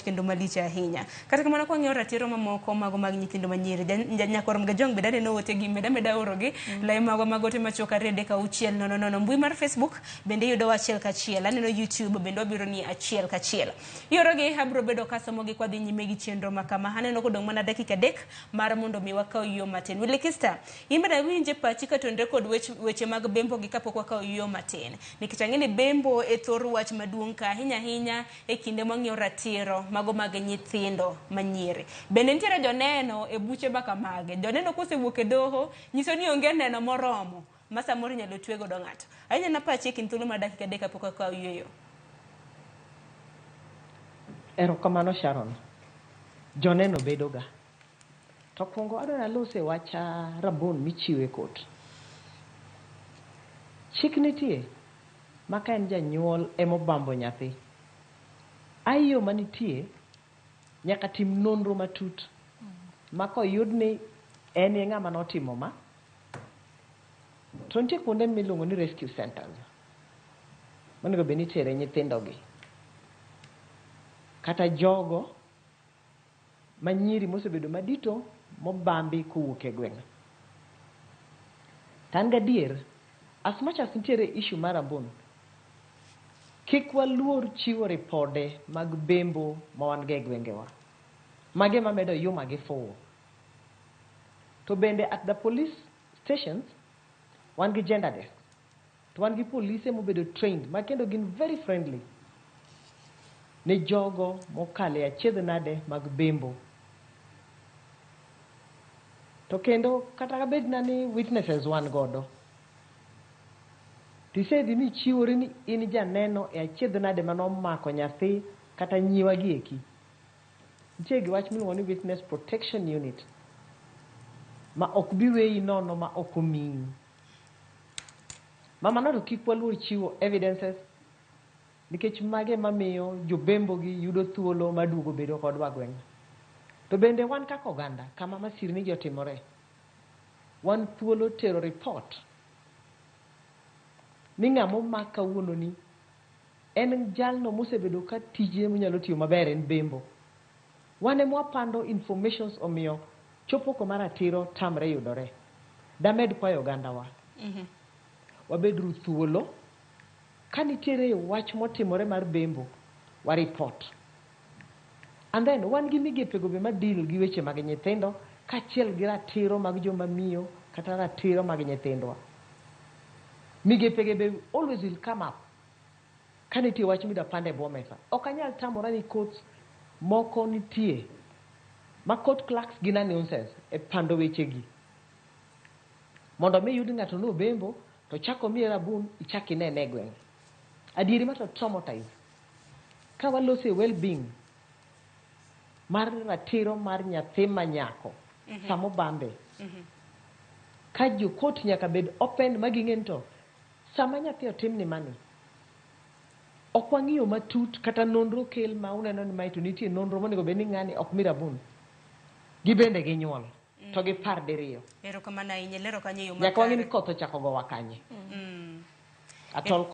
kendo malich ahinya. Kata kamano kwang'iyo ratiro mamoko mago mag nyithindo manyiri, nyakwar Mgajwang' bende aneno ote gi meda meda orogi lai magwa mag ote machuok 2 3 6 0 0. Mbui mar Facebook bende iyudowa achiel kachiel. Aneno YouTube bende wabiro ni achiel kachiel. Iorogi abiro bedo kasomogi kwadhi nyime gi chenro ma kama. Aneno kodong' mana dakika 3 mar mondo mi wakaw yo matin. Willy Kista, in bende awinje pachi katenore kod weche mag bembo gi kapok wakawo yo matin. Nikech ang'e ni bembo e thor wach maduong' ka ahinya ahinya e kinde mwang'iyo ratiro mago mag nyithindo manyiri. Bende nitiere joneno e buche ma kamagi. Joneno kosewuok e doho nyiso ni onge neno moromo ma samoro inyalo twe godo ng'ato. Ahinya na pachi e kind thuolo mar dakika 3 kapok wakawo yueyo. Erokamano Sharon. Joneno bedo ga. To kuongo adwa nalose wach rabon michiwo e court. Chik nitie ma ka en janyuol emobambo nyathi, IO manitie nyaka tim nonro matut ma koyud ni en e ng'ama notimo ma, to nitie kuonde miluongo ni rescue centers monego bed ni itere nyithindo gi kata jogo manyiri mosebedo madito mobambi kowuok e gweng'. To an gadier, as much as nitiere issue mar rabon, kik waluor chiwo ripode mag bembo ma wan go e gwengewa. Mage mamedo yuma gi fuwo. To bende at the police stations, wan gi gender desk. To wan gi polise mobedo trained ma kendo gin very friendly ne jogo mokalo e achiedh nade mag bembo. To kendo kata bed na ni witnesses wan godo, tisedhi michiwori ni in janeno e achiedh nade manomako nyathi kata nyiwa gi eki. Nitie gi wach miluongo ni witness protection unit ma ok bi weyi nono ma ok omiyi. Ma mano to kik waluor chiwo evidences nikech mage ema miyo jobembo gi yudo thuolo mar duogo bedo kodwa gweng'. To bende wan kaka oganda kama masirni gi otimore, wan thuolo tero report ni ng'ama omak kawuono ni en jalno mosebedo ka tije monyalo tiyo maber en bembo. Wan ema wapando informations omiyo chopo koma ratiro tamre yudore. Damed kwayo ogandawa. Wabeduru thuolo ka nitiere wach motimore mar bembo, wa report. And then wan gi migepe go be ma deal gi weche mag nyithindo kaachiel gi ratiro mag joma miyo kata ratiro mag nyithindwa. Migepe ge be always will come up ka nitie wach midwa pand e bwo mesa. Ok anyal tamora ni courts moko nitie ma court clerks gin a nonsense e pando weche gi. Mondo mi yud ng'ato nobembo to chak omiye rabun ichak inene e gweng'. Adieri ma to traumatize. Ka waloso e well-being mar ratiro mar nyathi ma nyako sama obambe. Ka jo court nyaka bed open ma ging'e ni to sama nyathi otimni mani, ok wang'iyo matut kata nonro kel ma uneno ni mae to nitie nonro monego bed ni ng'ani ok mi rabun. Gibende ginyuol to gipar diriyo. Erokamano ahinya, lero kanyo e yo Nyaka wang'e ni makare. koth ochako gowa kanye. Atol.